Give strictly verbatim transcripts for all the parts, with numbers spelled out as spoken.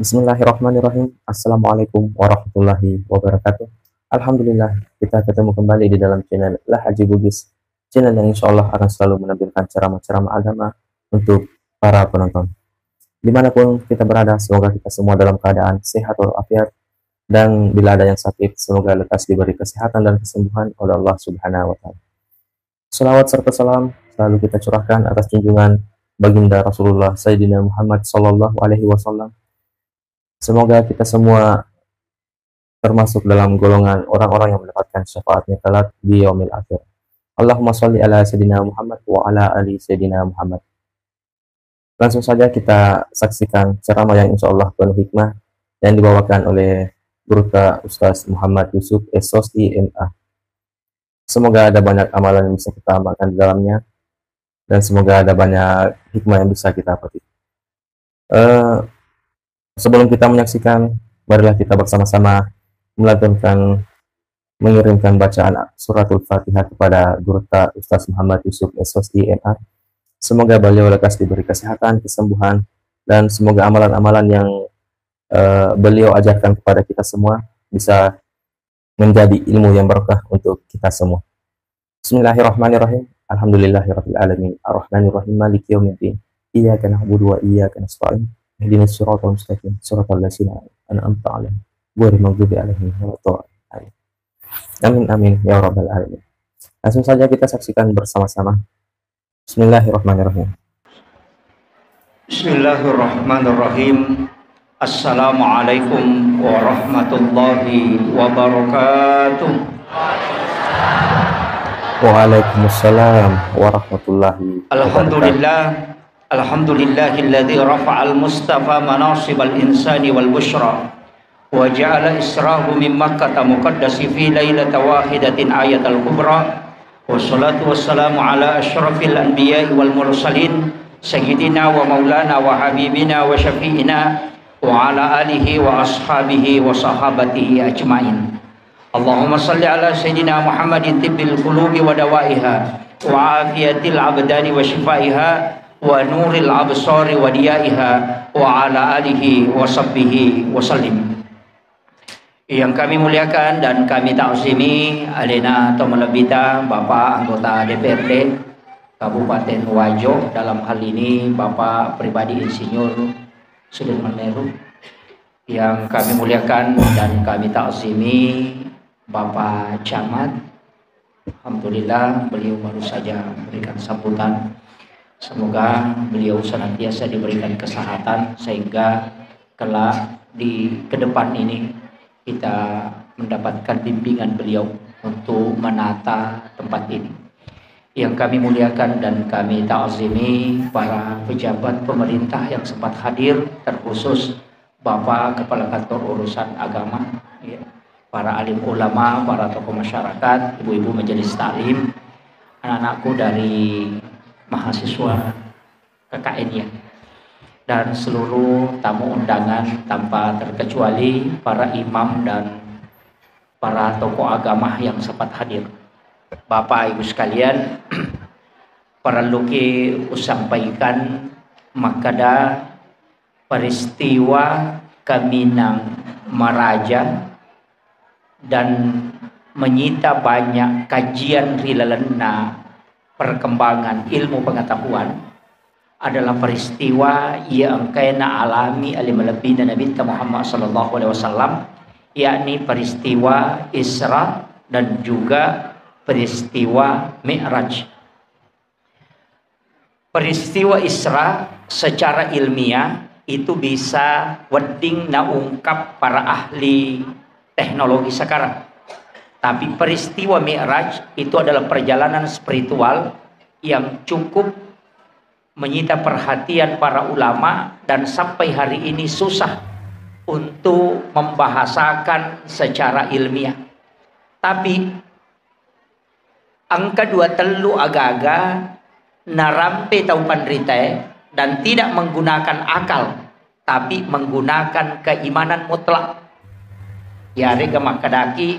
Bismillahirrahmanirrahim. Assalamualaikum warahmatullahi wabarakatuh. Alhamdulillah, kita ketemu kembali di dalam channel Lah Haji Bugis, channel yang insya Allah akan selalu menampilkan ceramah-ceramah agama untuk para penonton. Dimanapun kita berada, semoga kita semua dalam keadaan sehat walafiat, dan bila ada yang sakit, semoga lekas diberi kesehatan dan kesembuhan oleh Allah Subhanahu wa Ta'ala. Salawat serta salam selalu kita curahkan atas junjungan Baginda Rasulullah Sayyidina Muhammad sallallahu alaihi wasallam. Semoga kita semua termasuk dalam golongan orang-orang yang mendapatkan syafaatnya kelak di yaumil akhir. Allahumma salli ala Sayyidina Muhammad wa ala ali Sayyidina Muhammad. Langsung saja kita saksikan ceramah yang insya Allah penuh hikmah yang dibawakan oleh Gurutta Ustaz Muhammad Yusuf, S O S I M A. Semoga ada banyak amalan yang bisa kita amalkan di dalamnya, dan semoga ada banyak hikmah yang bisa kita petik. Eh, sebelum kita menyaksikan, marilah kita bersama-sama melantunkan, mengirimkan bacaan Suratul Fatihah kepada Gurutta Ustaz Muhammad Yusuf, S O S I M A. Semoga beliau lekas diberi kesehatan, kesembuhan, dan semoga amalan-amalan yang, eh, beliau ajarkan kepada kita semua bisa menjadi ilmu yang barokah untuk kita semua. Bismillahirrahmanirrahim. Alhamdulillahirabbil alamin. Arrahmanirrahim. Maliki yaumiddin. Iyyaka na'budu wa iyyaka nasta'in. Ihdinas siratal mustaqim. Siratal ladzina an'amta 'alaihim. Ghairil maghdubi 'alaihim waladdallin. Amin. Amin, amin, ya rabbal alamin. Langsung saja kita saksikan bersama-sama. Bismillahirrahmanirrahim. Bismillahirrahmanirrahim. Assalamualaikum warahmatullahi wabarakatuh. Waalaikumsalam warahmatullahi wabarakatuh. Alhamdulillah. Alhamdulillahilladzi rafa'al mustafa manasibal insani wal busyra. Wa ja'ala israhu min Makkata muqaddasi fi lailata wahidatin ayatal kubra. Wassalatu wassalamu ala asyrafil anbiya'i wal mursalin, sayyidina wa maulana wa habibina wa syafi'ina, wa ala alihi wa ashabihi wa sahabatihi ajmain. Allahumma salli ala Sayyidina Muhammadin tibbil qulubi wa dawaiha, wa afiyatil abdani wa shifaiha, wa nuril absari wa diyaiha, wa ala alihi wa sahbihi wa sallim. Yang kami muliakan dan kami ta'zimi alena to malebbita Bapak anggota D P R D Kabupaten Wajo, dalam hal ini Bapak Pribadi Insinyur Sudirman Meru. Yang kami muliakan dan kami ta'zimi Bapak Camat, alhamdulillah, beliau baru saja memberikan sambutan. Semoga beliau senantiasa diberikan kesehatan sehingga kelak di ke depan ini kita mendapatkan bimbingan beliau untuk menata tempat ini. Yang kami muliakan dan kami ta'zimi para pejabat pemerintah yang sempat hadir, terkhusus Bapak Kepala Kantor Urusan Agama, ya, para alim ulama, para tokoh masyarakat, ibu-ibu majelis taklim, anak-anakku dari mahasiswa K K N, ya, dan seluruh tamu undangan tanpa terkecuali para imam dan para tokoh agama yang sempat hadir. Bapak Ibu sekalian, parelluki usampaikan makkeda peristiwa Kaminang Maraja dan menyita banyak kajian ri lalenna perkembangan ilmu pengetahuan adalah peristiwa iya engkae naalami ale malebbina Nabitta Muhammad sallallahu alaihi wasallam, yakni peristiwa Isra dan juga peristiwa Mi'raj. Peristiwa Isra secara ilmiah itu bisa wedding naungkap para ahli teknologi sekarang. Tapi peristiwa Mi'raj itu adalah perjalanan spiritual yang cukup menyita perhatian para ulama dan sampai hari ini susah untuk membahasakan secara ilmiah. Tapi engka dua tellu agaga narampe tau panritae dan tidak menggunakan akal, tapi menggunakan keimanan mutlak. Yarega makkedaki,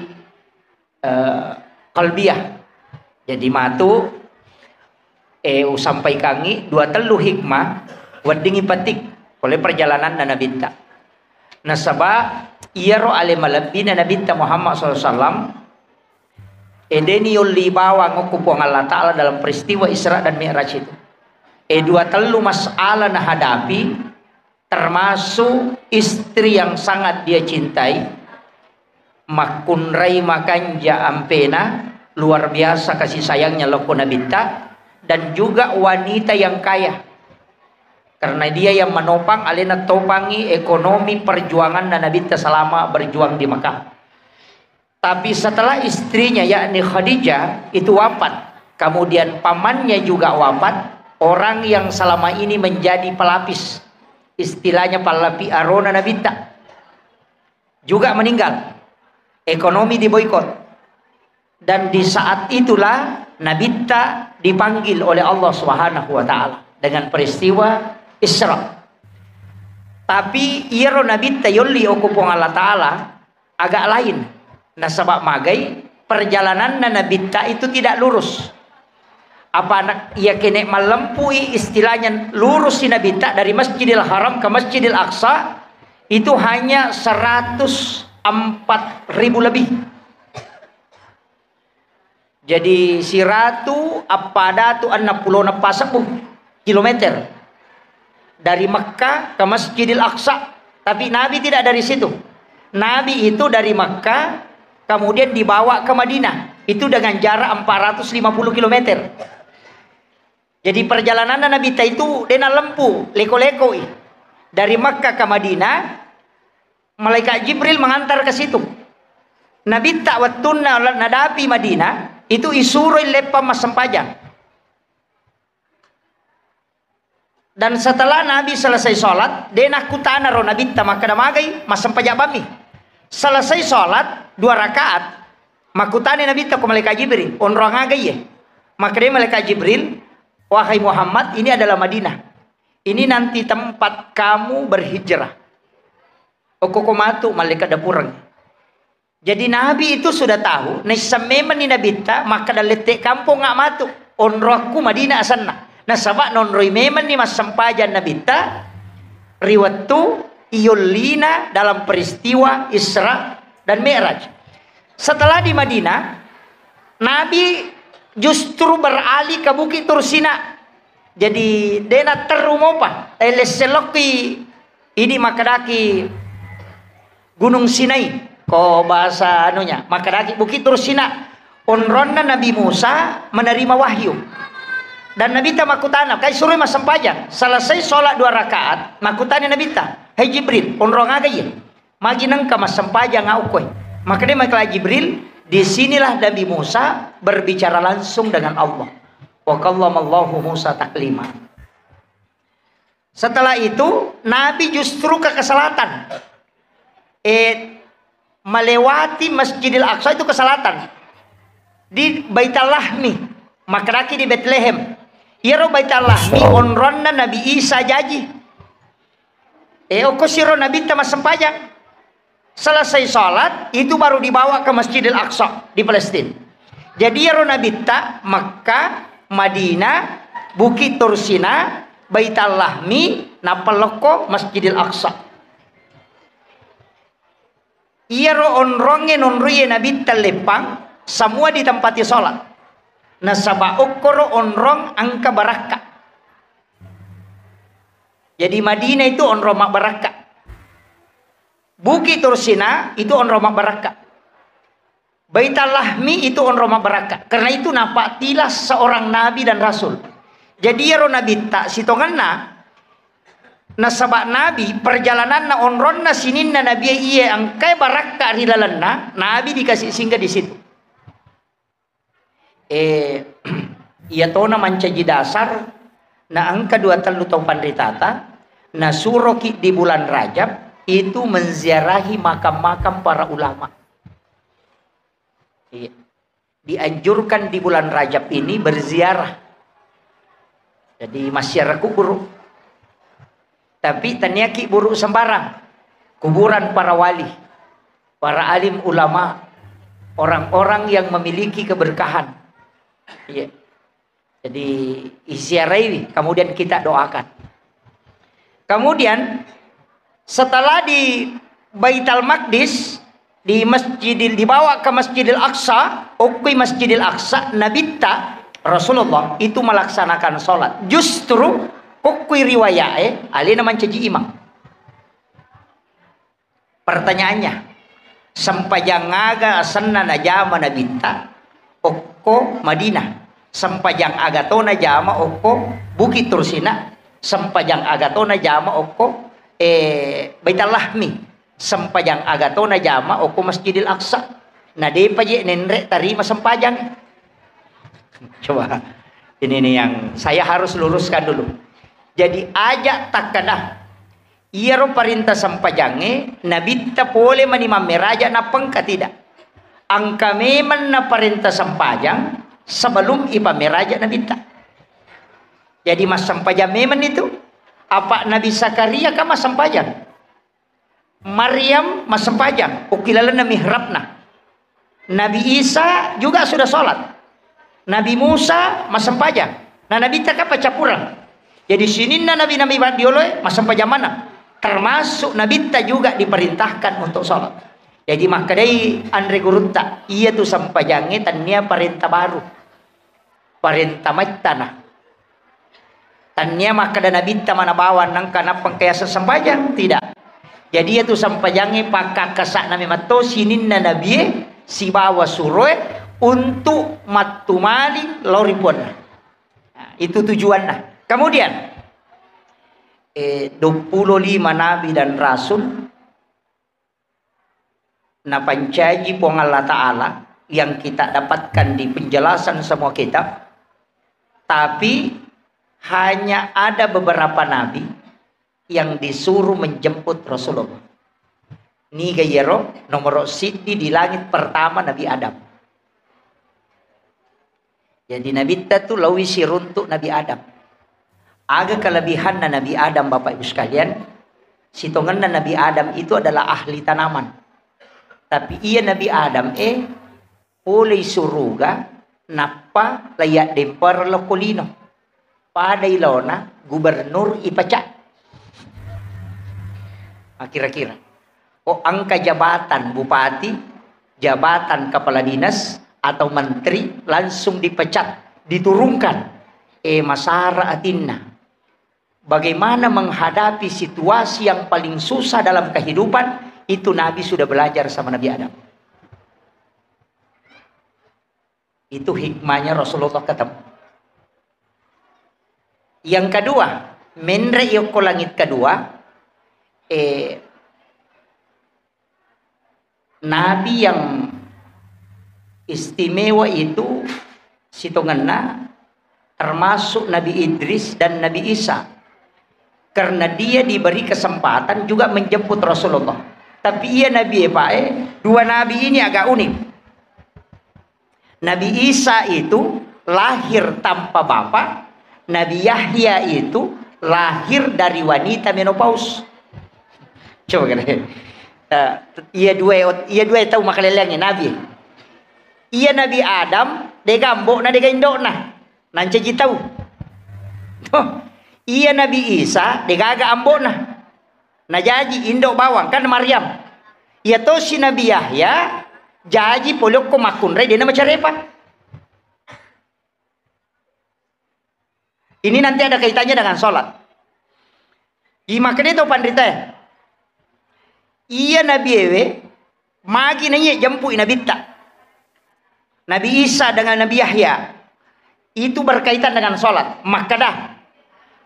eh, qalbiyah. Jadi matu, eh, usampaikangi dua tellu hikmah weddingi petik oleh perjalananna Nabitta. Nasaba iyaro ale malebbina Nabitta Muhammad sallallahu alaihi wasallam, edeni yolli bawang okko Puang Allah Ta'ala dalam peristiwa Isra dan Mi'raj itu. E, dua tellu masalah nahadapi, termasuk istri yang sangat dia cintai, makkunrai makanja ampena, luar biasa kasih sayangnya lokko Nabitta, dan juga wanita yang kaya. Karena dia yang menopang, alena topangi ekonomi perjuanganna Nabitta selama berjuang di Mekah. Tapi setelah istrinya, yakni Khadijah, itu wafat, kemudian pamannya juga wafat, orang yang selama ini menjadi pelapis, istilahnya palapi arona Nabitta, juga meninggal. Ekonomi diboikot. Dan di saat itulah Nabitta dipanggil oleh Allah Subhanahu wa Ta'ala dengan peristiwa Isra. Tapi iyaro Nabitta yolli okko Puang Allah Ta'ala agak lain. Nasaba magai, perjalananna Nabitta itu tidak lurus. Apa nak iya kene mallempui, istilahnya lurus si Nabitta dari Masjidil Haram ke Masjidil Aqsa, itu hanya seratus empat ribu lebih. Jadi siratu appadatu enneng pulo nappa sebbu kilometer dari Mekah ke Masjidil Aqsa. Tapi Nabi tidak dari situ. Nabi itu dari Mekah kemudian dibawa ke Madinah. Itu dengan jarak empat ratus lima puluh kilometer. Jadi perjalananna Nabitta itu dena lempu, leko-lekoi. Dari Mekah ke Madinah, malaikat Jibril mengantar ke situ. Nabitta wettunna nadapi Madinah, itu isuroi leppang massempajang. Dan setelah Nabi selesai sholat, de nakkutana ro Nabitta, makkeda, "Magai massempajang bammi?" Selesai sholat dua rakaat, makkutana Nabitta ko malaikat Jibril, "Onrong aga iye?" Makkeda malaikat Jibril, "Wahai Muhammad, ini adalah Madinah. Ini nanti tempat kamu berhijrah." Okko ko matu malaikat dapureng. Jadi Nabi itu sudah tahu, naisseng memenni Nabitta, makkeda lette kampong nga matu, onroakku Madinah asenna. Nasaba nonroi memenni massempajang Nabitta ri wettu iyollina dalam peristiwa Isra dan Mi'raj. Setelah di Madinah, Nabi justru beralih ke Bukit Tursina. Jadi dena terru mopa, eh, lesselokki idi makkedaki Gunung Sinai, ko bahasa anunya, makkedaki Bukit Tursina, onronna Nabi Musa menerima wahyu. Dan Nabitta makkutana, kai suroi massempajang. Selesai sholat dua rakaat, makkutana Nabitta, "Hai Jibril, onrong aga iye? Magi nengka massempajang au koe?" Makkeda malaikat Jibril, "Di sinilah Nabi Musa berbicara langsung dengan Allah. Wa kallamallahu Musa taklima." Setelah itu, Nabi justru ke, ke selatan. Eh, melewati Masjidil Aqsa itu ke selatan. Di Baitul Lahmi, makkedaki di Betlehem. Iyaro Baitul Lahmi onronna Nabi Isa jaji. Eh, okko siro Nabitta massempajang. Selesai sholat, itu baru dibawa ke Masjidil Aqsa di Palestina. Jadi, iyaro Nabitta, Makkah, Madinah, Bukit Tursina, Baitul Lahmi, nappa lokko Masjidil Aqsa. Iyaro onrongnge nonroie Nabitta leppang, semua ditempati sholat. Nasaba okkoro onrong engka barakka. Jadi, Madinah itu onrong mabbarakka. Bukit Tursina itu onrong mabbarakka. Baitul Lahmi itu onrong mabbarakka. Karena itu napattila seorang nabi dan rasul. Jadi, iyaro Nabitta sitongenna, nasaba nabi, perjalananna, onronna, sininna nabi iye engkae barakka ri lalenna, nabi dikasih singgah di situ. Eh, iya tona mancaji dasar, na engka dua tellu tau panritata, nasuroki di bulan Rajab itu menziarahi makam-makam para ulama. Iya. Dianjurkan di bulan Rajab ini berziarah. Jadi, massiara kuburu. Tapi taniaki buru sembarang. Kuburan para wali, para alim ulama, orang-orang yang memiliki keberkahan. Iya. Jadi, iziarahi, kemudian kita doakan. Kemudian, setelah di Baitul Maqdis, di Masjidil, dibawa ke Masjidil Aqsa, okkoi Masjidil Aqsa, Nabitta Rasulullah itu melaksanakan sholat. Justru okkoi riwayat, eh, alena mancaji imam. Pertanyaannya, sempajang aga asenna najama Nabitta okko Madinah? Sempajang aga to najama okko Bukit Tursina? Sempajang aga to najama okko, eh, Baitul Lahmi? Sempajang aga to najama okko Masjidil Aqsa? Na depa je nenre tarima sempajang. Coba, ini nih yang saya harus luruskan dulu. Jadi, aja takkeda iyaro parenta sempajangnge Nabitta pole mani mammeraja nappa engka, tidak. Engka memang naparenta sempajang sebelum ipammeraja Nabitta. Jadi, massempajang memang itu. Apa Nabi Zakaria kan massempajang? Maryam massempajang, okki lalenna mihrabna. Nabi Isa juga sudah sholat. Nabi Musa massempajang. Nah, Nabitta kan paccappureng. Jadi, sininna nabi-nabi maddioloe massempajang maneng. Termasuk Nabitta juga diperintahkan untuk sholat. Jadi, makkedai anre gurutta, iya tu sempajangnge tennia parenta baru. Parenta maittana. Tannia makkeda Nabitta mana bawang nangka nappa engka yaseng sempajang, tidak. Jadi, iyatu sempajangnge pakkakkasa'na memang to sininna nabie sibawa suroe untuk mattumali lao ri Puanna. Nah, itu tujuanna. Kemudian, eh, dua puluh lima nabi dan rasul napancaji Puang Allah Ta'ala yang kita dapatkan di penjelasan semua kitab, tapi hanya ada beberapa nabi yang disuruh menjemput Rasulullah. Niga iyaro nomoro siddi di langit pertama Nabi Adam. Jadi, Nabitta tu laowi siruntuk Nabi Adam. Aga kelebihanna Nabi Adam, Bapak Ibu sekalian? Sitongenna Nabi Adam itu adalah ahli tanaman. Tapi iya Nabi Adam, eh, polei suruga, nappa laiya dempar lokko lino. Padai laona gubernur ipecat. Ah, kira-kira. Oh, engka jabatan bupati, jabatan kepala dinas, atau menteri langsung dipecat, diturunkan. Eh, masara atinna. Bagaimana menghadapi situasi yang paling susah dalam kehidupan, itu Nabi sudah belajar sama Nabi Adam. Itu hikmahnya Rasulullah ketemu. Yang kedua, menre yokko langit kedua, eh, nabi yang istimewa itu sitongenna termasuk Nabi Idris dan Nabi Isa. Karena dia diberi kesempatan juga menjemput Rasulullah. Tapi iya Nabi, eh, Pak, eh, dua nabi ini agak unik. Nabi Isa itu lahir tanpa bapak, Nabi Yahya itu lahir dari wanita menopause. Coba kalian. Eh, iya dua, iya dua tau makaleleangngi Nabi. Iya Nabi Adam, dega ambo'na, dega indo'na. Nancaji tau. Tuh. Iya Nabi Isa, degaga ambo'na. Najaji indo bawang, kan Maryam. Iya tosi Nabi Yahya, jaji pole okko makkunrai, dena macarepa. Ini nanti ada kaitannya dengan sholat. Imakkedai to panritae. Iya Nabi ewe, magi naiye jempui Nabitta. Nabi Isa dengan Nabi Yahya. Itu berkaitan dengan sholat. Makkeda,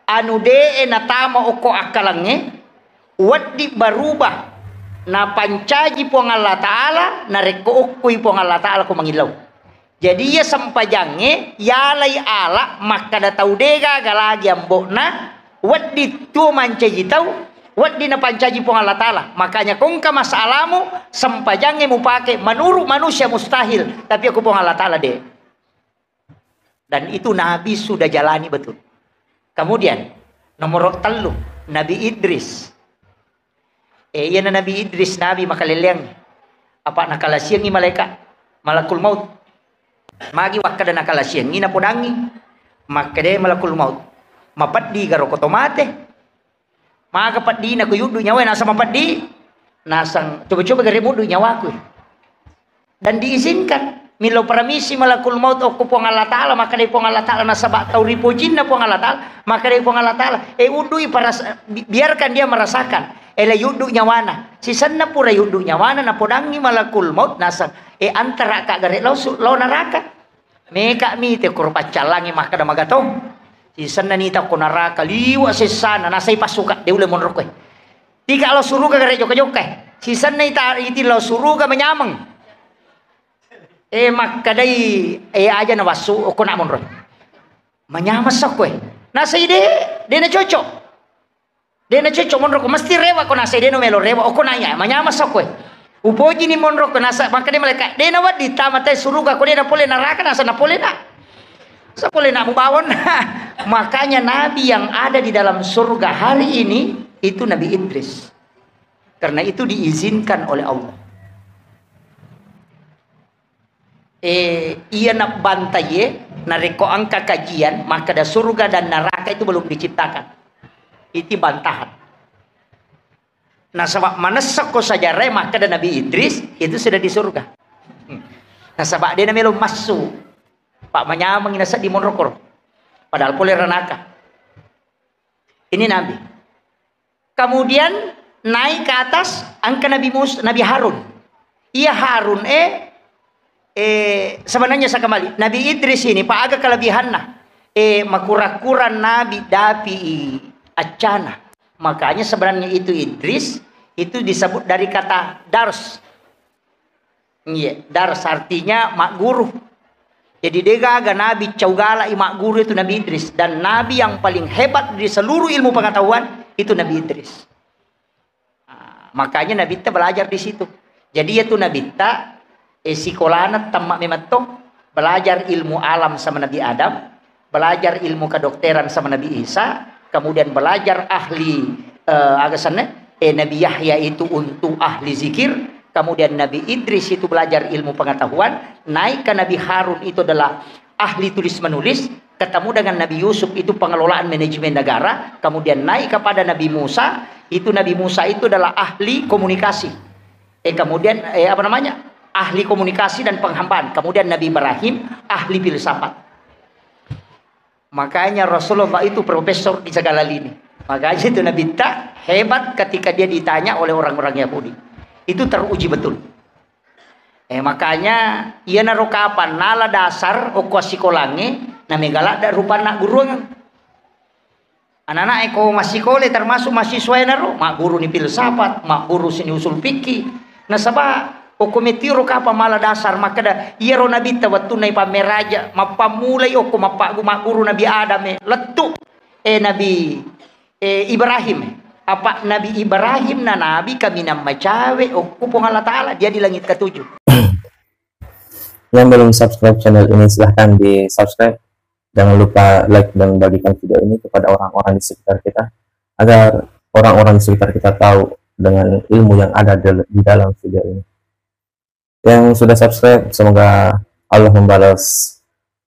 anu de'e natama okko akkalengnge, wedding berubah napancaji Puang Allah Ta'ala, narekko okkoi Puang Allah Ta'ala ko mangillau. Jadi, iya sempajangnge, yalai ala makkeda tau degaga lagi ambo'na, wedding tuo mancaji tau, wedding napancaji Puang Allah Ta'ala. Makanya, kongka masalamu, sempajangnge mupake menurut manusia mustahil, tapi aku Puang Allah Ta'ala de. Dan itu Nabi sudah jalani betul. Kemudian, nomor tellu, Nabi Idris. Eh, iyana Nabi Idris, Nabi makaleleang. Apa nakalasiangi malaika, malakul maut. Magi wakkeda nakalasiangi, napodangi. Makkeda malakul maut, "Mapeddi garo ko to mate?" Maga peddina ko yuddu nyawa, nasa mapeddi. Naseng, coba-coba gare muddu nyawaku. Dan diizinkan. Millau paramisi malakul maut okko Puang Allah Ta'ala, maka dari Puang Allah Ta'ala, nasaba tau ripojinna Puang Allah Ta'ala, maka dari Puang Allah Ta'ala, e, uddui paras-, bi-, biarkan dia merasakan. E, la yuddu nyawana. Sisenna pura yuddu nyawana, napodangi malakul maut, naseng, e, antara ka gare lao su-, lao naraka. Meka mite koro paccallangi makkeda magatong. Sisenna nita ko naraka liwa sessana, nasai pasuka, de ule monro koe. Tiga lao suruga gare jokka-jokka. Sisenna ita iti lao suruga manyameng. E, makkedai, e, aja na wassu, okko na monro. Manyameng sokkoe. Nasai de, de na cocok. De na cocok monro ko, mesti rewa ko, nasai de na melo rewa, okko nanya, manyameng sokkoe. Upojini monro ko, nasa, makkeda malaikat, de na wedding tama tai suruga ko, de na pole naraka, nasa na pole na. Sa pole na mubawon. Makanya nabi yang ada di dalam surga hari ini itu Nabi Idris. Karena itu diizinkan oleh Allah. Eh, iya nabbantai, narekko engka kajian, makkeda surga dan neraka itu belum diciptakan. Itu bantahan. Nasaba manessakko sejarah, makkeda Nabi Idris itu sudah di surga. Nasaba de namelo massu. Pak manyameng naseddi monrokor. Padahal pole ranaka. Ini Nabi. Kemudian naik ke atas, engka Nabi Mus-, Nabi Harun. Iya Harun, eh, eh, sebenarnya saya kembali. Nabi Idris ini, Pak, aga kelebihanna. Eh, makura-kura Nabi dapi i accana. Makanya sebenarnya itu Idris, itu disebut dari kata dars. Iya, dars artinya magguru. Jadi, degaga nabi cau galak i magguru itu Nabi Idris. Dan nabi yang paling hebat di seluruh ilmu pengetahuan itu Nabi Idris. Ah, makanya Nabitta belajar di situ. Jadi, itu Nabitta, eh, sikolana tamma memetto, belajar ilmu alam sama Nabi Adam, belajar ilmu kedokteran sama Nabi Isa, kemudian belajar ahli, eh, aga senna, eh, Nabi Yahya itu untuk ahli zikir, kemudian Nabi Idris itu belajar ilmu pengetahuan, naik ke Nabi Harun itu adalah ahli tulis menulis, ketemu dengan Nabi Yusuf itu pengelolaan manajemen negara, kemudian naik kepada Nabi Musa, itu Nabi Musa itu adalah ahli komunikasi. Eh, kemudian, eh, apa namanya? Ahli komunikasi dan penghambaan. Kemudian Nabi Ibrahim, ahli filsafat. Makanya Rasulullah itu profesor di segala lini. Makanya itu Nabi ta hebat ketika dia ditanya oleh orang-orang Yahudi. Itu teruji betul. Eh, makanya iyanaro kapan nala dasar okko assikolangnge, namega ladda rupanna guruang. Anak-anak e ko massikole termasuk mahasiswa enaro, magguru ni filsafat, magguru sini usul fikih. Nasaba okko metiro kapang mala dasar makkeda, iyaro nabitta wettunna ipammeraja, mappammulai okko mappa-, magguru Nabi Adam e, lettu e Nabi e Ibrahim. Apa Nabi Ibrahim na nabi kaminang macawe okko Puang Allah Ta'ala, dia di langit ketujuh. Yang belum subscribe channel ini, silahkan di subscribe. Jangan lupa like dan bagikan video ini kepada orang-orang di sekitar kita, agar orang-orang di sekitar kita tahu dengan ilmu yang ada del-, di dalam video ini. Yang sudah subscribe, semoga Allah membalas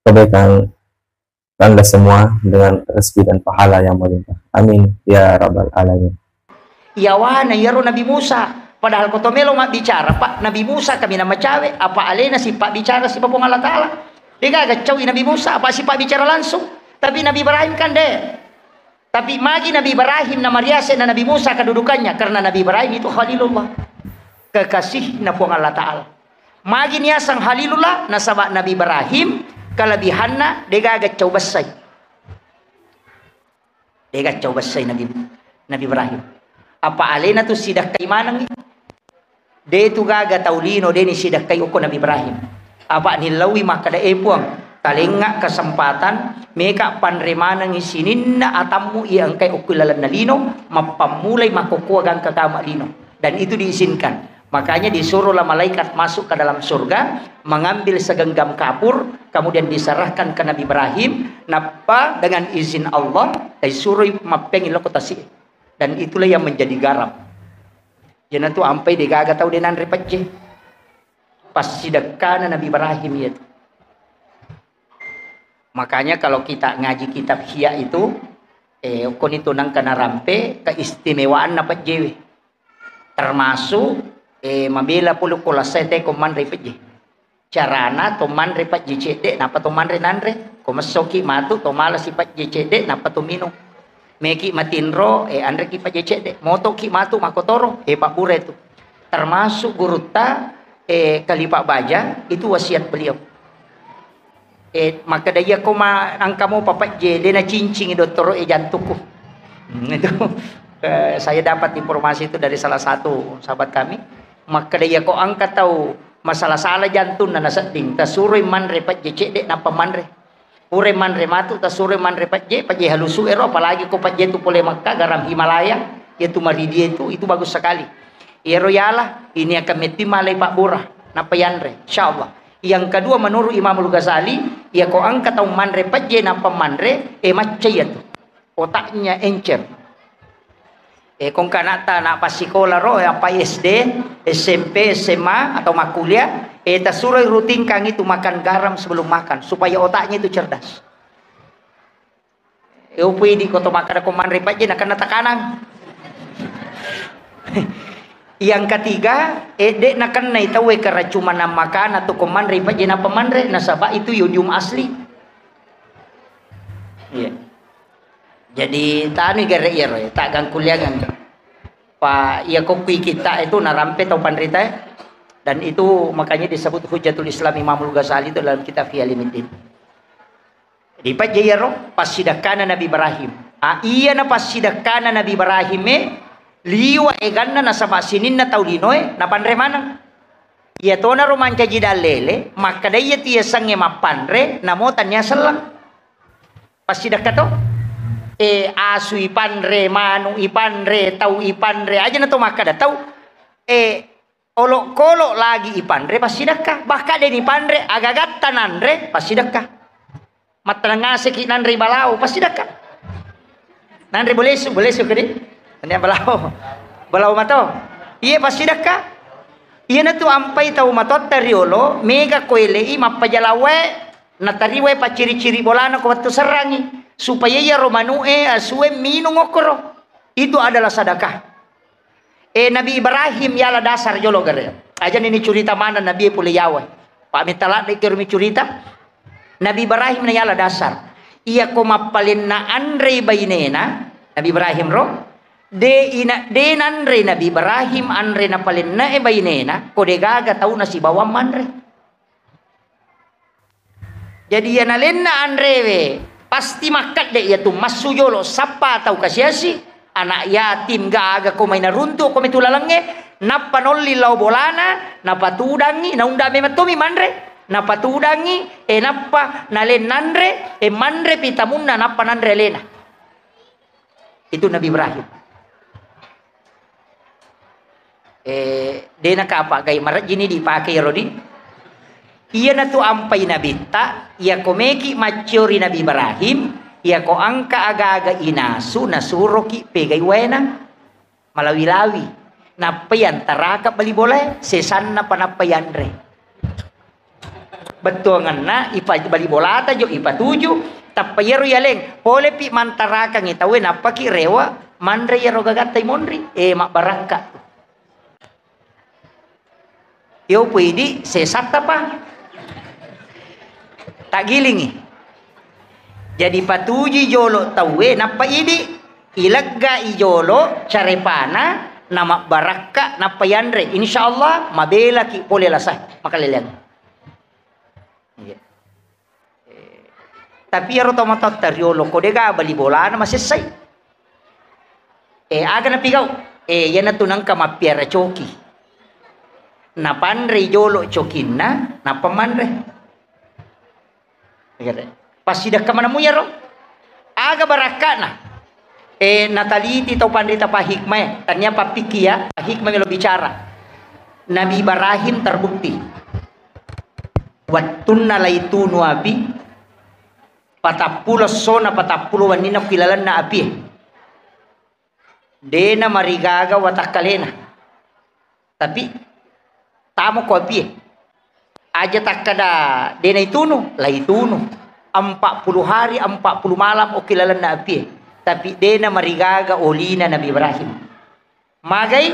kebaikan Anda semua dengan rezeki dan pahala yang melimpah. Amin ya rabbal alamin. Yawana iyaro Nabi Musa. Padahal ko to melo mabbicara, Pak, Nabi Musa kaminang macawe, apa alena sipabbicara sipa Puang Allah Ta'ala. Degaga caui Nabi Musa, apa sipabbicara langsung. Tapi Nabi Ibrahim kan de. Tapi magi Nabi Ibrahim namariase na Nabi Musa kedudukannya, karena Nabi Ibrahim itu Khalilullah. Kekasihna Puang Allah Ta'ala. Magi niaseng Khalilullah, nasaba Nabi Ibrahim kelebihanna degaga cau bessai. Dega cau bessai Nabi, Nabi Ibrahim. Apa alena tu sidakkai manengi. De tu gaga tau lino, de ni sidakkai okko Nabi Ibrahim. Apa nillaui makkeda, e Puang, talengnga kesempatan, meka panre manengi sininna atammu iya engkai okko lalenna lino, mappammulai makkokkoa gangka kama lino. Dan itu diizinkan. Makanya disuruhlah malaikat masuk ke dalam surga, mengambil segenggam kapur, kemudian diserahkan ke Nabi Ibrahim, nappa dengan izin Allah, disuruh mappengi loko tasi. Dan itulah yang menjadi garam. Iyanatu ampai degaga tau denanre pejje. Passidekkana Nabi Ibrahim iyatu. Makanya kalau kita ngaji kitab Ihya itu, eh, koni tu nangka narampe keistimewaanna pejjewe. Termasuk, eh, mabela pole ko lasai te ko manre pejje. Carana to manre pejje cedde, nappa to manre nanre. Ko messoki matu, to malasi pejje cedde, nappa to minung. Meki matinro, eh, anreki pejje cedde. Motoki matu makotoro, eh, pabbura itu. Termasuk gurutta, eh, Khalifah Baja, itu wasiat beliau. Eh, makkeda, "Iya ko ma-, engka mo papejje, de nacincingi dottoro e jantukku." Hmm, itu, eh, saya dapat informasi itu dari salah satu sahabat kami. Makkeda, "Iya ko engka tau masala-sala jantunna nasedding, tasuroi manre pejje cedde nappa manre. Pura manre matu, tasuroi manre pejje, pejje halusu ero, apalagi ko pejje tu pole Mekka, garam Himalaya, iya tu maridi itu, itu bagus sekali." Iyaro yala, ini akan metti malai pabbura, nappa yanre, insyaallah. Yang kedua, menurut Imamul Ghazali, iya ko engka tau manre pejje nappa manre, eh, macca iya tu. Otaknya encer. Eh, ko engka anakta na passikola ro, eh, apa S D, S M P, S M A, atau makkuliah, eh, tasuroi rutinkan itu makan garam sebelum makan, supaya otaknya itu cerdas. Eh, upu idi ko to makkeda ko manre pejje nakenna takanang. Yang ketiga, eh, de nakennai tauwe keracunan makanan tu ko manre pejje nappa manre, nasaba itu yodium asli. Iya. Jadi tanu gare iyaro, eh, tak gangkuliangan. Pa iya ko kui kita itu narampe tau panrita, eh. Dan itu makanya disebut Hujjatul Islam Imamul Ghazali itu dalam kitab Ihya Ulumuddin. Dipajjai iyaro passidakkana Nabi Ibrahim. A, iyana passidakkana Nabi Ibrahim e, liwa eganna nasaba sininna tau linoe napanre maneng. Iyatonaro mancaji dallele, makkeda iya tu yasengnge mappanre, namo tania selleng. Passidakka to? E, asu ipanre, manu ipanre, tau ipanre, aja na to makkeda tau. E, olokolo lagi ipanre, passidakka. Bahkan de nipanre, agagatta nanre, passidakka. Mattenang ngaseki nanre balao, passidakka. Nanre bolesu, bolesu kedi. Tania balao. Balao mato. Iye, passidakka. Iyanatu ampai tau matoatta riolo, mega koelei mappajalawae, natariwai pacciri-ciri bolana ko wettu serrangi, supaya iyaro manu'e, asue minung okkoro. Itu adalah sadakah. E, Nabi Ibrahim yala dasar jolo gare. Ajani ni curita maneng Nabi pole yawa. Pak mita ladde kero mi curita. Nabi Ibrahim na yala dasar. Iya ko mappalenna anrei bainena, Nabi Ibrahim ro, de ina, de nanre Nabi Ibrahim anre napalenna e bainena, ko de gaga tau nasibawang manre. Jadi, iya nalenna anrewe, pasti makkedde iya tu massu jolo, sappa tau kasiasi, anak yatim, gaga ko mai naruntu, ko mai tu lalengnge, nappa nolli lao bolana, napatudangngi, naunda memang tomi manre, napatudangngi, e, nappa nalen nanre, e, manre pi tamunna, nappa nanre alena. Itu Nabi Ibrahim. Eh, dena kapa gai marejjini dipake iyaro di. Iyanatu ampai nabitta, iyako meki macciori Nabi Ibrahim, iyako engka aga-aga inasu nasuroki pegai waena. Malawi-lawi. Nappai antaraka bali bolae, sesanna pa nappai anre. Bettuangenna ipa-, bali bolata jo ipatuju, tappa iyaro yaleng, polepi mantarakangngi tauwe, nappaki rewa manre iyaro gagatta imonri, e, mabbarakka. Iyo puidi sesatta pa. Taggilingi. Jadi patuju jolo tauwe, nappa idi, ilegga i jolo carepana, namabbarakka, nappa yanre. Insya Allah, mabelaki pole lasa, makaleleang. Iya. Eh, tapi iyaro tomatoatta riolo ko dega bali bolana masessai. Eh, aga napigau? Eh, iyanatu nengka mappiara coki. Napanrei jolo cokinna, nappa manre. Passidakka manemu iyaro? Aga barakka'na? Eh, nataliti tau panrita pahikmae, tania pappikki ya, pahikma melo bicara. Nabi Ibrahim terbukti. Wettunna laitunu api, patappulo essona, patappulo wenninna ku ilalenna apie. Dena marigaga watakkalena. Tapi tamo ko apie. Aja takkada dena itunu, laitunu. Empat puluh hari, empat puluh malam oki lalenna apie. Tapi dena marigaga olina Nabi Ibrahim. Magai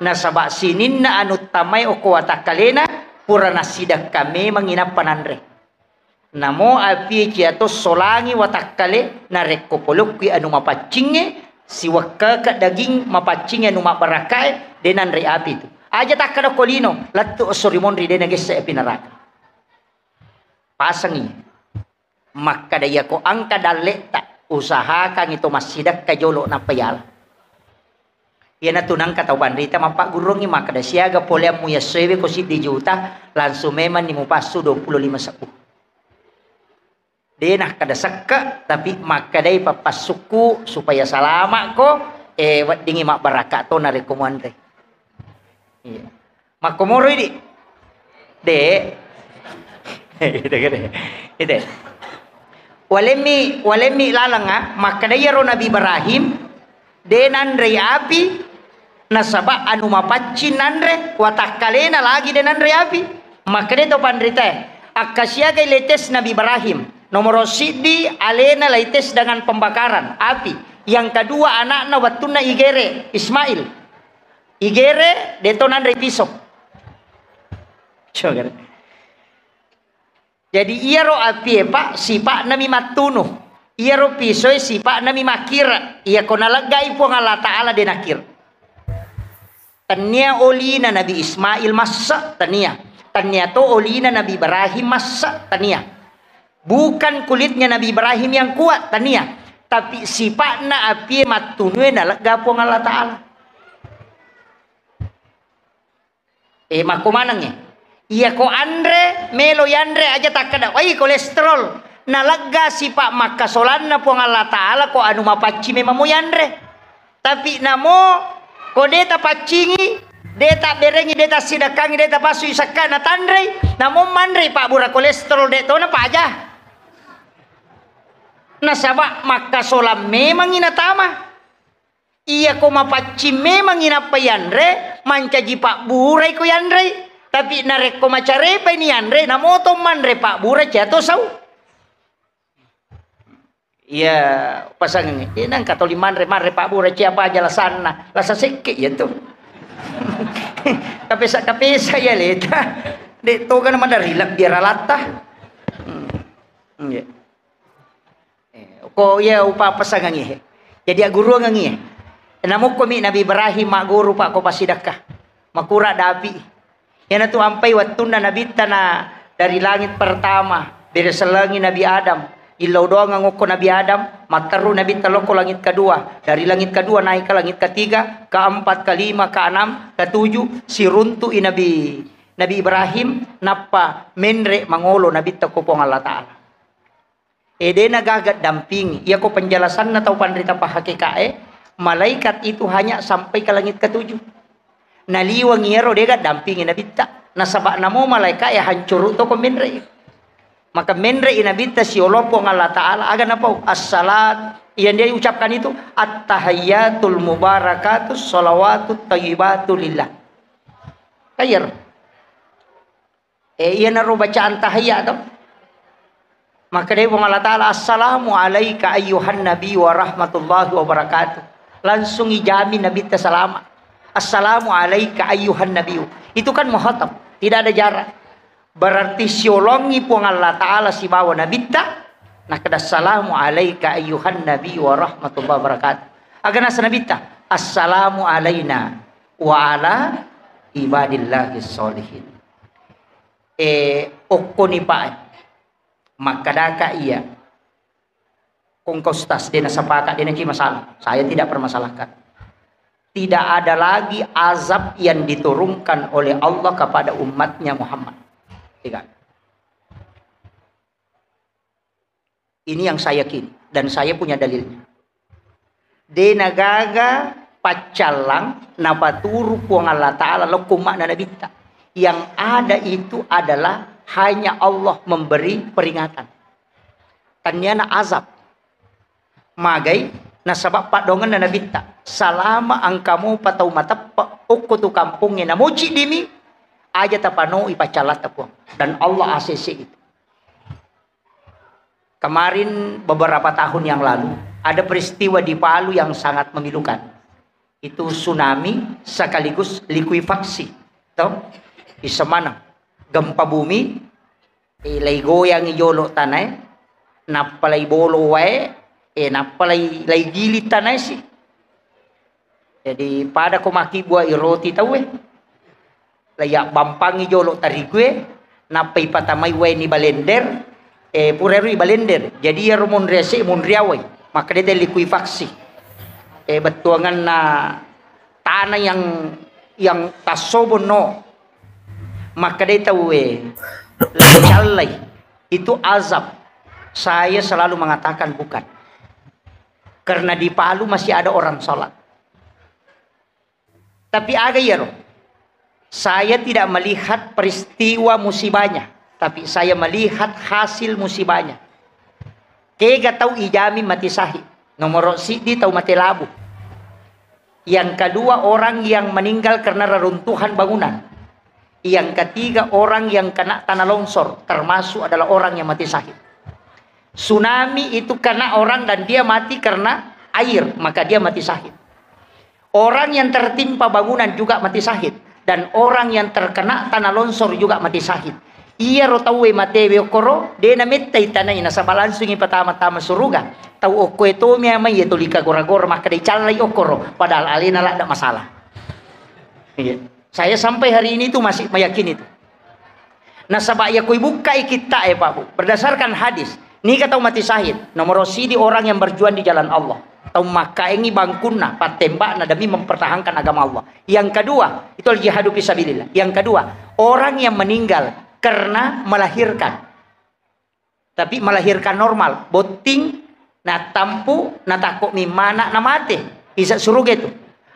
Nasaba sininna anu tamae okko watakkalena pura nassidekka memang inappa nanre. Namo apie ciato solangi watakkale narekko polokkui anu mapaccingnge, siwekkeke daging mapaccingnge anu mabbarakae, de nanre api tu. Aja takkada ko lino, lettu esso ri monri de nagesse api neraka. Pasengi. Makkada iyako engka dalle'ta, usahakangi to massidekka jolo nappa yala. Iyanatu nangka tau panrita mappaggurungngi makkada, "Siaga poleammu yassoewe ko siddi juta, langsung memanni mupassu dua puluh lima sebbu." De nakkada sekke, tapi makkadai pappassukku supaya salama'ko, eh, weddingi mabbarakka to narekko muanre. Iya. Makkomoro idi. De. Ide, ide. Ide. Walemmi, walemmi laleng, ah, makkeda iyaro Nabi Ibrahim, de nanrei api, nasaba anu mapaccing nanre, watakkalena lagi de nanrei api. Makkeda to panritae, akkasiagai letes Nabi Ibrahim. Nomoro siddi, alena laites dengan pembakaran, api. Yang kedua, anakna wettunna igere, Ismail. Igere, deto nanre piso. Coba. Jadi, iyaro apie, Pak, sipa'na mi mattunu. Iyaro pisoe sipa'na mi makkira. Iyako naleggai Puang Allah Ta'ala de nakkira. Tania olina Nabi Ismail massa, tania. Tania to olina Nabi Ibrahim massa, tania. Bukan kulitnya Nabi Ibrahim yang kuat, tania. Tapi sipa'na apie mattunue nalegga Puang Allah Ta'ala. Eh, makko manengnge. Iyako anre, melo yanre aja takkeda, "Wai, kolesterol." Nalegga sipa makkasolanna Puang Allah Ta'ala ko anu mapacci memang mo yanre. Tapi namo ko de tapaccingi, de tabberengi, de tassidekkangi, de tapassui sekka natanrei, namo manrei pabbura kolesterol de tona paja. Nasaba makkasolang memangi natama. Iyako mapaccing memangi nappa yanre, mancaji pabburai ko yanrei. Tapi narekko macarepai ni yanre, namoto manre pabbura ciato sau. Iya, pasangengnge. Eh, nangka toli manre, manre pabbura cia apa aja lasanna. Lasa sekke iya tu. Kapesa-kapesa iya leta. De toga na madari lebbi ralatta. Hmm. Iya. Eh, ko iya upa pasangengngi he. Jadi agguruangengngi he. Namukkomi Nabi Ibrahim magguru, Pak, ko passidekka. Makura dapi. Iyanatu ampai wettunna Nabitta na dari langit pertama, beresellengi Nabi Adam. Illau doangeng okko Nabi Adam, matteru Nabitta lokko langit kedua. Dari langit kedua naik ke langit ketiga, keempat, kelima, keenam, ketujuh, siruntu'i Nabi, Nabi Ibrahim, nappa menre mangolo Nabitta ko Puang Allah Ta'ala. E, dena gaga dampingi. Iyako penjelasanna tau panrita pahakekae, malaikat itu hanya sampai ke langit ketujuh. Naliweng iyaro dega dampingi Nabitta. Nasaba namo malaikae hancuru to ko menre. Maka menre i Nabitta siolo Puang Allah Ta'ala, aga napau? Assalat, yang dia ucapkan itu, "At-tahiyyatul mubarakatus shalawatut thayyibatu lillah." Kayar. Eh, iyanaro bacaan tahiyya to. Makkedai Puang Allah Ta'ala, "Assalamu alaika ayyuhan nabi wa rahmatullahi wa barakatuh." Langsung ijamin Nabitta salama. "Assalamu alaika ayyuhan nabi." Itu kan muhatab, tidak ada jarak. Berarti siolongi Puang Allah Ta'ala sibawa Nabitta, nakkeda, "Assalamu alaika ayyuhan nabi wa rahmatullahi wa barakatuh." Aga nasa Nabitta, "Assalamu alaina wa ala ibadillahis sholihin." Eh, okkoni, Pak. Makkadaka iya. Kongka Ustaz, de nasapaka, de naci masalah. Saya tidak permasalahkan. Tidak ada lagi azab yang diturunkan oleh Allah kepada umatnya Muhammad. Tidak. Ini yang saya yakini dan saya punya dalilnya. De nagaga paccallang napaturu Puang Allah Ta'ala lokko umma'na Nabitta. Yang ada itu adalah hanya Allah memberi peringatan. Tanniana azab. Magai, nasaba padongenna Nabitta. Salama engka mopa tau mateppe okko tu kampongnge namoci dimi, aja tapanoi paccallatta Puang. Dan Allah A C C itu. Kemarin, beberapa tahun yang lalu, ada peristiwa di Palu yang sangat memilukan. Itu tsunami sekaligus likuifaksi. To? Isemaneng. Gempa bumi, eh, laigoyangi jolo tanae, nappa laibolo wae, eh, nappa lai, laigili tanae si. Jadi, pada ko makkibbuai roti tauwe. Laiabbampangi jolo tarigue, nappa ipatamai wae ni balender, eh, pura ero ibalender. Jadi, iyaro monri ase, monri awai. Makkeda te likuifaksi. Eh, bettuanganna tanah yang, yang tassobonno. Makkedai tauwe, "Laicallai, itu azab." Saya selalu mengatakan bukan. Karena di Palu masih ada orang sholat. Tapi aga iyaro? Saya tidak melihat peristiwa musibahnya, tapi saya melihat hasil musibahnya. Kega tau ijamin mati syahid? Nomoro siddi tau mate labu. Yang kedua, orang yang meninggal karena reruntuhan bangunan. Yang ketiga, orang yang kena tanah longsor, termasuk adalah orang yang mati syahid. Tsunami itu kena orang dan dia mati karena air, maka dia mati syahid. Orang yang tertimpa bangunan juga mati syahid, dan orang yang terkena tanah longsor juga mati syahid. Iyaro tauwe matewe okkoro, de namettai tanai nasaba langsungi patama-tama suruga. Tau okkoe tomi amai iya tuli kagora-gora makkeda icallai okkoro, padahal alena ladda masalah. Iya. Saya sampai hari ini itu masih meyakini itu. Nasaba iya koi bukkai kitta e, Pak Bu, berdasarkan hadis, niga tau mati syahid? Nomoro sidi orang yang berjuang di jalan Allah. Tau makkaengi bangkunna, pattembakna demi mempertahankan agama Allah. Yang kedua, itu al-jihadu fi sabilillah. Yang kedua, orang yang meninggal karena melahirkan. Tapi melahirkan normal, botting, natampu, natakko mimmana, namate. Isa suruga itu.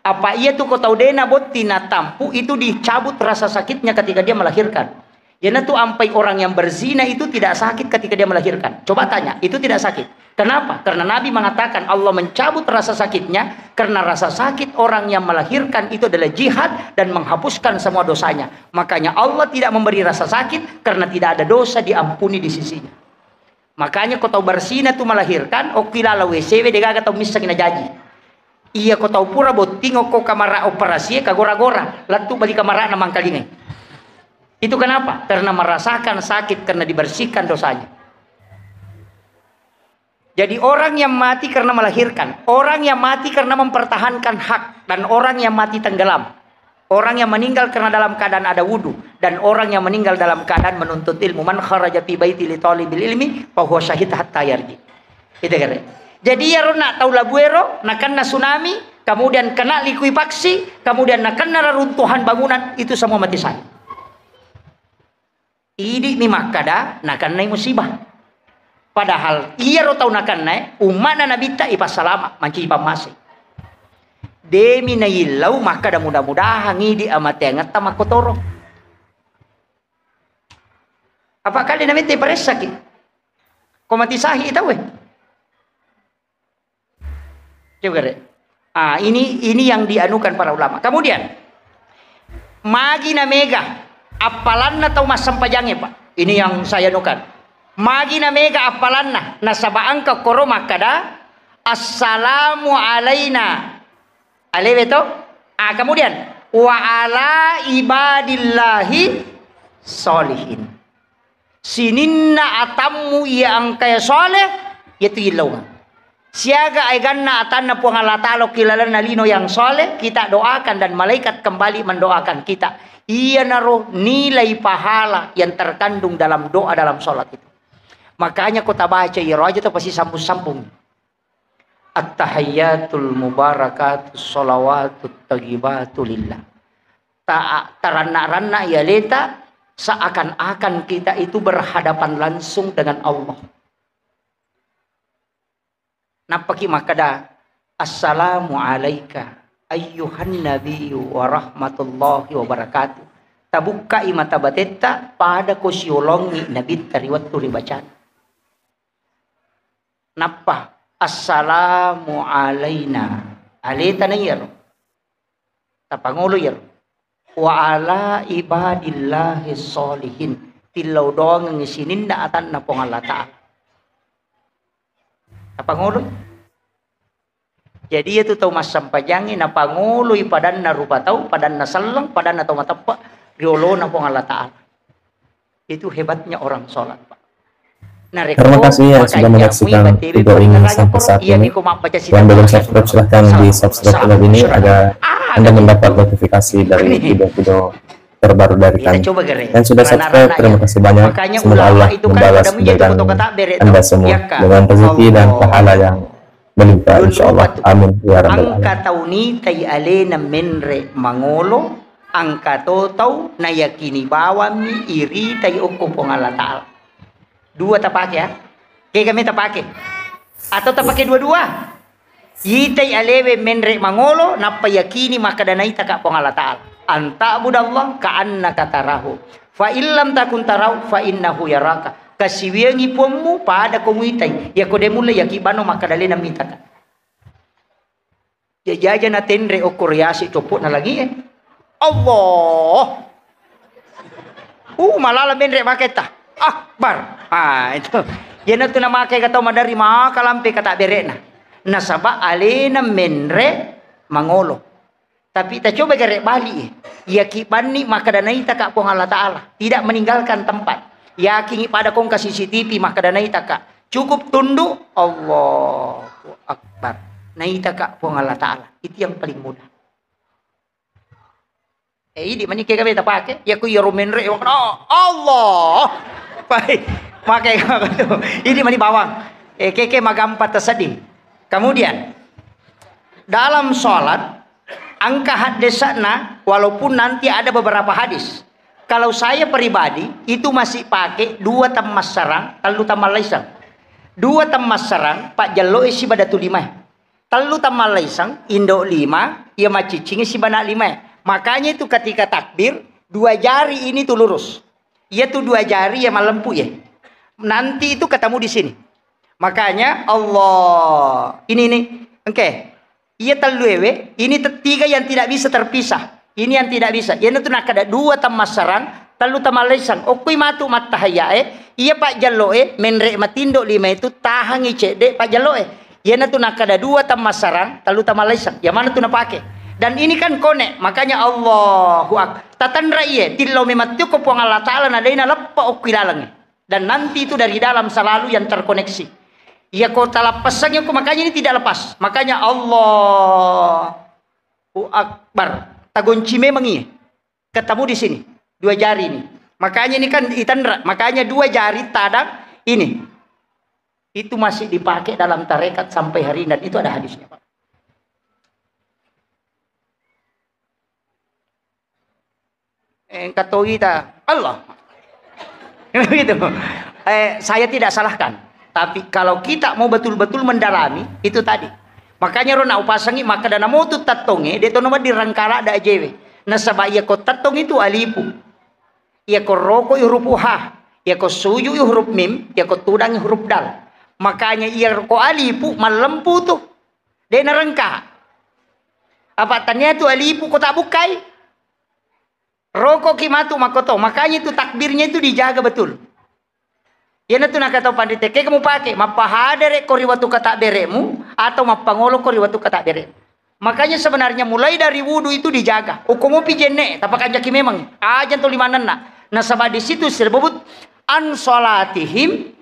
Apa iya tu ko tau dena botting, natampu, itu dicabut rasa sakitnya ketika dia melahirkan. Jadi tu ampai orang yang berzina itu tidak sakit ketika dia melahirkan. Coba tanya, itu tidak sakit. Kenapa? Karena Nabi mengatakan Allah mencabut rasa sakitnya karena rasa sakit orang yang melahirkan itu adalah jihad dan menghapuskan semua dosanya. Makanya Allah tidak memberi rasa sakit karena tidak ada dosa diampuni di sisinya. Makanya ko tau bersina tu melahirkan, okki lala W C we degaga tau missengi najaji. Iya ko tau pura botting okko kamara operasi e kagora-gora, lettu bali kamara na mangkalingai. Itu kenapa? Karena merasakan sakit karena dibersihkan dosanya. Jadi orang yang mati karena melahirkan, orang yang mati karena mempertahankan hak, dan orang yang mati tenggelam. Orang yang meninggal karena dalam keadaan ada wudu, dan orang yang meninggal dalam keadaan menuntut ilmu. Man kharaja fi baiti li talibil ilmi, fahuwa syahid hatta yarji. Itu kira. Jadi iyaro na tau labuero, nakenna tsunami, kemudian kena likuifaksi, kemudian nakenna reruntuhan bangunan, itu semua mati syahid. Idi'mi makkada nakennai musibah. Padahal iyaro tau nakennae umma'na Nabitta ipassalama, mancaji pammase. Demi naillau makkada mudah-mudahan idi amateangetta makkotoro. Apa kali namette paressaki? Ko mati sahi tauwe. Coba re. Ah, ini ini yang dianukan para ulama. Kemudian magi na mega appalanna tau massempajangnge, Pak. Ini yang saya anukan. Magi na mega appalanna, nasaba engka koro makkada, "Assalamu alaina." Alewe to? Ah, kemudian, "Wa ala ibadillahi sholihin." Sininna atammu iya engkae soleh, iyatu illaungeng. Siaga aeganna atanna Puang Allah Ta'ala ki lalenna lino yang soleh, kita doakan dan malaikat kembali mendoakan kita. Iyanaro nilai pahala yang terkandung dalam doa dalam sholat itu. Makanya ko tabaca iyaro aja to pasti sambung-sambung. At-tahiyyatul mubarakatus shalawatut thayyibatu lillah. Ta-, taranna-ranna iya leta seakan-akan kita itu berhadapan langsung dengan Allah. Nappaki makkada, "Assalamu alaika ayyuhan nabiyyu wa rahmatullahi wa barakatuh." Tabukkai mata batetta pada ko siolongi nabitta ri wettu ribacana. Nappa, "Assalamu alaina." Aleta na iyaro. Tapangolo iyaro. "Wa ala ibadillahi sholihin." Tillau doangengngi sininna atanna Puang Allah Ta'ala. Tapangolo. Jadi, iyatu tau massempajangnge napangoloi padanna rupa tau, padanna selleng, padanna tau mateppe' ri olona Puang Allah Ta'ala. Itu hebatnya orang sholat, Pak. Narekko Terima kasih yang sudah makanya menyaksikan mui batewe video ini paling sampai saat iya ini. Niko mabbaca sida Yang belum bahasa subscribe, silahkan di subscribe channel ini agar Anda mendapat notifikasi dari video-video terbaru dari kami. Yang sudah subscribe, terima kasih banyak. Semoga Allah membalas kebaikan Anda semua dengan rezeki dan pahala yang melimpah, insya Allah. Amin ya rabbal alamin. Engka tau nitai alena menre mangolo, engka to tau nayakini bawammi iritai okko Puang Allah Ta'ala. Dua tapake, ya. Kega me tapake? Atau tapake dua-dua? Itai alewe menre mangolo, nappa yakini makkeda naitaka Puang Allah Ta'ala. Anta'budallah ka'annaka tarahu. Fa illam takun tarahu, fa innahu yaraka. Kasiwiangi puammu, pada ko muitai. Yako de mulle yaki bano makkeda lena mitaka. Jajaja na tenre okko riase coppo na lagi e. Allah. Uh, malala menre maketta. Akbar. Ah, itu. Iyana tu namake kata madari maka lampe kata berekna. Nasaba alena menre mangolo. Tapi tacoba gare bali e. Yaki banni makkeda naitaka Puang Allah Ta'ala. Tidak meninggalkan tempat. Yakingi pada kongka C C T V makkeda naitaka. Cukup tunduk, Allahu Akbar. Naitaka Puang Allah Ta'ala. Itu yang paling mudah. Eh, idi mani kega beta pake. Ya ku iyaro menre, oh, Allah. Pai, make kau tu. Idi mani bawang. Eh, keke magampa tersedih. Kemudian, dalam sholat, engka haddesana, walaupun nanti ada beberapa hadis. Kalau saya pribadi, itu masih pakai dua temmassarang, tellu temmallaisang. Dua temmassarang, pajjelloe siba datu lima. Tellu temmallaisang, indo lima, iya macciccingi siba na lima. Makanya itu ketika takbir, dua jari ini tuh lurus. Iya tuh dua jari ya malempu ya. Nanti itu ketemu di sini. Makanya Allah, ini nih, oke. Iya tellu ewe, ini te-, tiga yang tidak bisa terpisah. Ini yang tidak bisa. Iyanatu nakkeda dua temmassarang, tellu temmallaisang. Okkoi matu mattahayyae, iya pajjelloe, menre matindo lima itu tahangi cedde pajjelloe. Iyanatu nakkeda dua temmassarang, tellu temmallaisang. Yang mana tu napake? Dan ini kan konek, makanya Allahu Ak-, tatanra iye, tillau memang tiuko Puang Allah Ta'ala na dena leppa okkoi lalengnge. Dan nanti itu dari dalam selalu yang terkoneksi. Iya ko talappassangi ko, makanya ini tidak lepas. Makanya Allahu Akbar. Tagonci memang iya. Ketemu di sini. Dua jari ini. Makanya ini kan itanra. Makanya dua jari tadang ini. Itu masih dipakai dalam tarekat sampai hari ini. Dan itu ada hadisnya, Pak. Eh, engka to ita, Allah. Gitu. Eh, saya tidak salahkan. Tapi kalau kita mau betul-betul mendalami, itu tadi. Makanya ro na upasangi, makkeda namotu tettongnge, de tono wedding rengkala da ajewe. Nasaba iya ko tettong itu alifu. Iya ko roko i huruf ha. Iya ko suju i huruf mim. Iya ko tudang i huruf dal. Makanya iya ko alifu mallempu tu. De narengka. Apa tania tu alifu ko tak bukai? Roko ki matu makkoto. Makanya itu takbirnya itu dijaga betul. Iyanatu nakatau pandita, kega mupake, mappahadere ko ri watu kata beremu atau mappangolo ko ri watu kata bere. Makanya sebenarnya mulai dari wudu itu dijaga. Uko mopi jenne, tapakanjaki memang. Aja to limanenna. Nasaba di situ disebut an salatihim,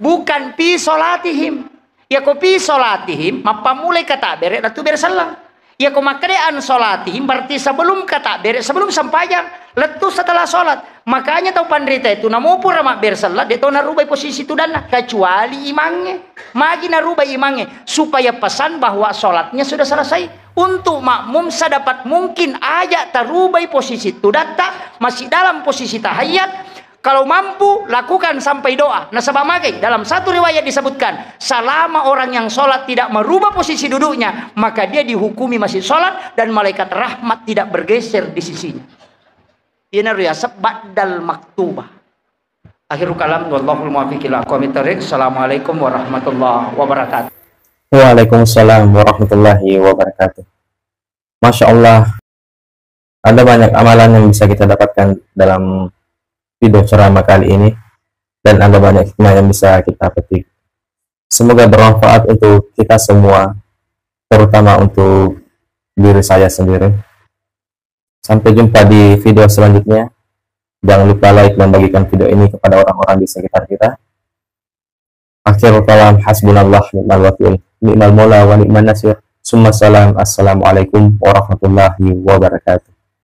bukan fi salatihim. Iya ko fi salatihim, mappammulai kata bere, lettu bere selleng. Iya ko makkeda an salatihim, berarti sebelum kata bere, sebelum sempajang, lettu setelah sholat. Makanya tau panrita itu, namo pura mabbere selleng, de to narubai posisi tudanna, kecuali imangnge. Magi narubai imangnge, supaya pesan bahwa sholatnya sudah selesai. Untuk makmum sedapat mungkin aja tarubai posisi tudatta, masih dalam posisi tahiyat, Kalau mampu, lakukan sampai doa. Nasaba magai, dalam satu riwayat disebutkan, selama orang yang sholat tidak merubah posisi duduknya, maka dia dihukumi masih sholat dan malaikat rahmat tidak bergeser di sisinya. Ina riasab ba'dal maktubah. Akhirul kalam, wallahul muwaffiq ila aqwamit thariq. Assalamualaikum warahmatullahi wabarakatuh. Waalaikumsalam warahmatullahi wabarakatuh. Masya Allah, ada banyak amalan yang bisa kita dapatkan dalam video ceramah kali ini, dan ada banyak hikmah yang bisa kita petik. Semoga bermanfaat untuk kita semua. terutama untuk diri saya sendiri. Sampai jumpa di video selanjutnya. Jangan lupa like dan bagikan video ini kepada orang-orang di sekitar kita. Akhirul kalam, hasbunallah ni'mal wakil, ni'mal maula wa ni'man nasir. Summa salam, assalamualaikum warahmatullahi wabarakatuh.